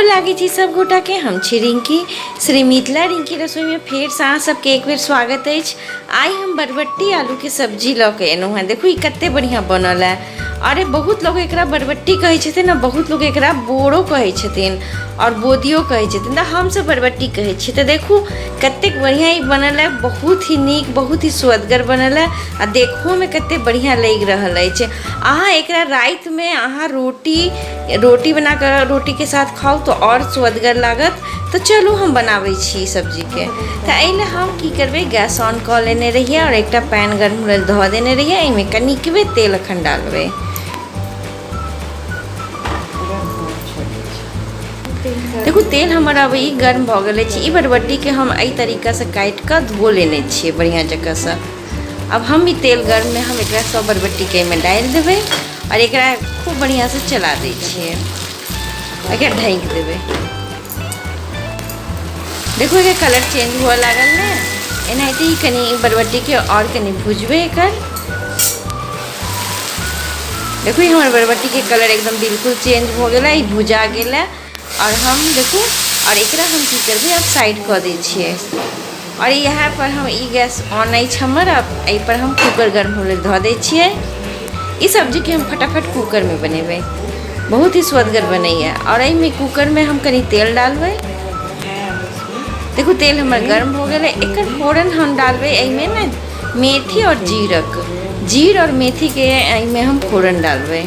लागै छी सब गोटाके। हम छी रिंकी, श्री मिथिला रिंकी रसोईमे फेरसँ अहाँ सबके एक बेर स्वागत अछि। आइ हम बरबट्टी आलूके सब्जी लऽ के एलहुँ हेँ। देखू ई कते बढ़िआँ बनल है। अरे बहुत लोग एकरा बरबट्टी कहै छथिन आ बहुत लोग एकरा बोरो कहै छथिन आओर बोदियो कहै छथिन, तऽ हमसब बरबट्टी कहै छियै। तऽ देखू कतेक बढ़िआँ ई बनल है, बहुत ही नीक, बहुत ही सुअदगर बनल है आ देखहोमे कते बढ़िआँ लागि रहल अछि। अहाँ एकरा रातिमे अहाँ रोटी रोटी बनाकऽ रोटीके साथ खाउ तऽ आओर सुअदगर लागत। तऽ चलू हम बनाबै छी ई सब्जीके। तऽ एहि लए हम की करबै, गैस ऑन कऽ लेने रहियै आओर एकटा पैन गर्म हुअ लए धऽ देने रहियै। एहिमे कनिकबे तेल एखन डालबै। देखू तेल हमर अब ई गर्म भऽ गेल अछि। ई बरबट्टीके हम एहि तरीकासँ काटि कऽ धो लेने छियै बढ़िआँ जकाँसँ। अब हम ई तेल गर्ममे हम एकरा सब बरबट्टीके एहिमे डालि देबै आओर एकरा खूब बढ़िआँसँ चला दै छियै, एकरा ढाँकि देबै। देखू एकर कलर चेंज हुअ लागल ने, एनाहिते ही कनि बरबट्टीके आओर कनि भुजबै एकर। देखू हमर बरबट्टीके कलर एकदम बिल्कुल चेंज भऽ गेलै, ई भुजा गेलै। आओर हम देखू आओर एकरा हम की करबै, आब साइड कऽ दै छियै। आओर इएह पर हम ई गैस ऑन अछि हमर, आब एहिपर हम कूकर गर्म होय लेल धऽ दै छियै। ई सब्जीके हम फटाफट कूकरमे बनेबै, बहुत ही स्वदगर बनैए। आओर एहिमे कूकरमे हम कनि तेल डालबै। देखू तेल हमर गर्म भऽ गेलै। एकर फोरन हम डालबै एहिमे ने मेथी आओर जीरक, जीर आओर मेथीके एहिमे हम फोरन डालबै,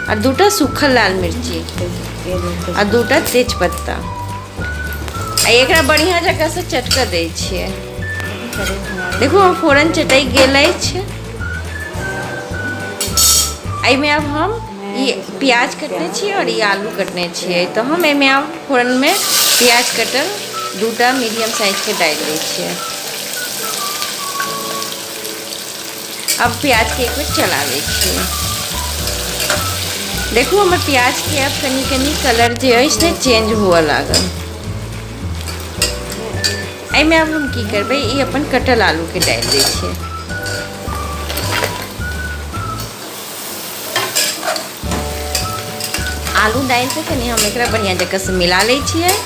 आओर दूटा सूखल लाल मिर्ची आ दूटा तेजपत्ता, आ एकरा बढ़िआँ जकाँसँ चटकऽ दै छियै। देखू हम फोरन चटकि गेल अछि। एहिमे आब हम ई प्याज कटने छियै आओर ई आलू कटने छियै, तऽ हम एहिमे आब फोरनमे प्याज कटल दूटा मीडियम साइजके डालि दै छियै। अब प्याजके एक बेर चला दै छियै। देखू हमर प्याजके आब कनि कनि कलर जे अछि ने चेंज हुअ लागल। एहिमे आब हम की करबै, ई अपन कटल आलूके डालि दै छियै। आलू डालि कऽ कनि हम एकरा बढ़िआँ जकाँसँ मिला लै छियै।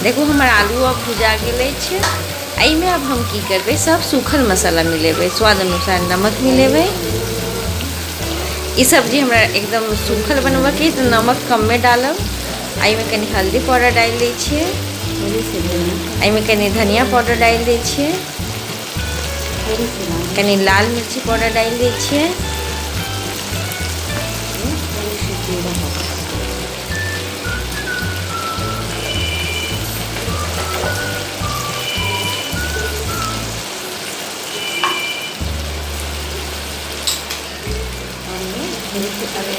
देखू हमर आलू अब भुजा गेल अछि। एहिमे आब हम की करबै, सब सूखल मसाला मिलेबै, स्वाद अनुसार नमक मिलेबै। ई सब्जी हमरा एकदम सूखल बनबऽके तऽ नमक कमे डालब। एहिमे कनि हल्दी पाउडर डालि दै छियै, एहिमे कनि धनिया पाउडर डालि दै छियै, कनि लाल मिर्ची पाउडर डालि दै छियै।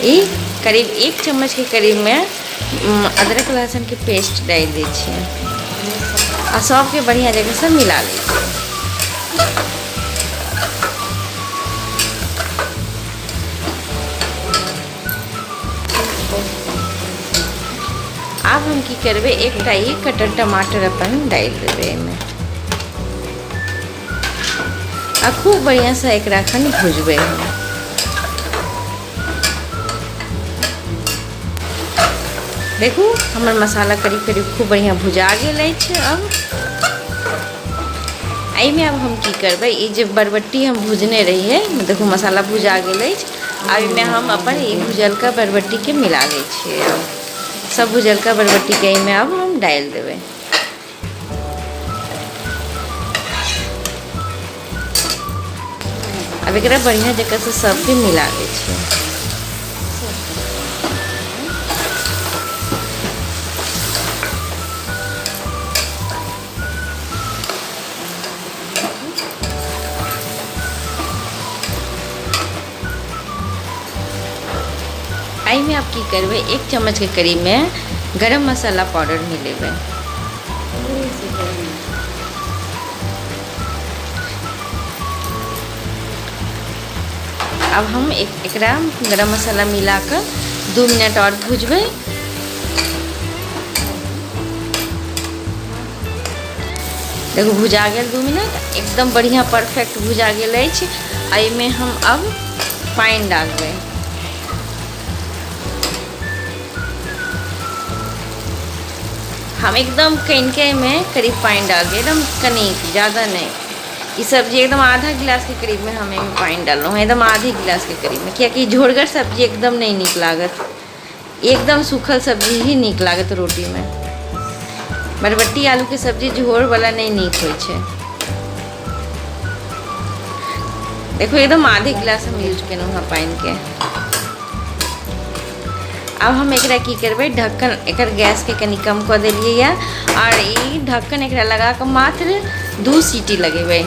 ई करीब 1 चम्मच के करीब में अदरक लहसुन के पेस्ट डालि दै छियै आ सबके बढ़िया जगह से मिला लै छियै। आब हम की करबै, एकटा ई कटल टमाटर अपन डालि देबै एहिमे आ खूब बढ़िआँसँ एकरा एखन भुजबै हम। देखू हमर मसाला करीब करीब खूब बढ़िआँ भुजा गेल अछि। अब एहिमे आब हम की करबै, ई जे बरबट्टी हम भुजने रहियै, देखू मसाला भुजा गेल अछि। आब एहिमे हम अपन ई भुजलका बरबट्टीके मिला दै छियै। आब सब भुजलका बरबट्टीके एहिमे आब हम डालि देबै। आब एकरा बढ़िआँ जकाँसँ सबके मिला दै छियै। एहिमे आब की करबै, 1 चम्मचके करीबमे गरम मसाला पाउडर मिलेबै। आब हम एकरा गरम मसाला मिला कऽ 2 मिनट आओर भुजबै। देखू भुजा गेल 2 मिनट, एकदम बढ़िआँ परफेक्ट भुजा गेल अछि। एहिमे हम अब पानि डालबै। हम एकदम कनिके करीब पानि डालबै, एकदम कनिक, ज्यादा नहि। ई सब्जी एकदम आधा गिलासके करीबमे हम एहिमे पानि डाललहुँ हँ, एकदम आधे गिलासके करीबमे, कियाकि झोरगर सब्जी एकदम नहि नीक लागत, एकदम सूखल सब्जी ही नीक लागत रोटीमे। बरबट्टी आलूके सब्जी झोरवला नहि नीक होइ छै। देखू एकदम आधे गिलास हम यूज केलहुँ हँ पानिके। आब हम एकरा की करबै, ढक्कन एकर गैसके कनि कम कऽ देलियै यऽ आओर ई ढक्कन एकरा लगा कऽ मात्र 2 सीटी लगेबै,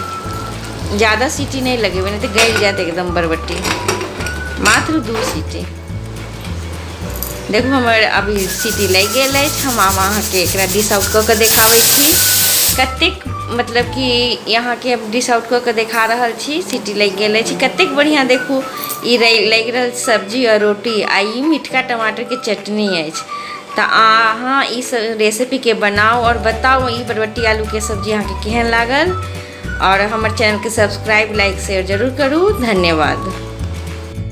ज्यादा सीटी नहि लगेबै, नहि तऽ गलि जायत एकदम बरबट्टी। मात्र 2 सीटी। देखू हमर अभी सीटी लागि गेल अछि। हम आब अहाँके एकरा डिश आउट कऽ कऽ देखाबै छी कतेक, मतलब कि अहाँके डिश आउट कऽ कऽ देखा रहल छी। सीटी लागि गेल अछि, कतेक बढ़िआँ देखू ई लागि रहल सब्जी आओर रोटी, आ ई मिठका टमाटरके चटनी अछि। तऽ अहाँ ई रेसिपीके बनाउ आओर बताउ ई बरबट्टी आलूके सब्जी अहाँके केहन लागल, आओर हमर चैनलके सब्सक्राइब, लाइक, शेयर जरूर करू। धन्यवाद।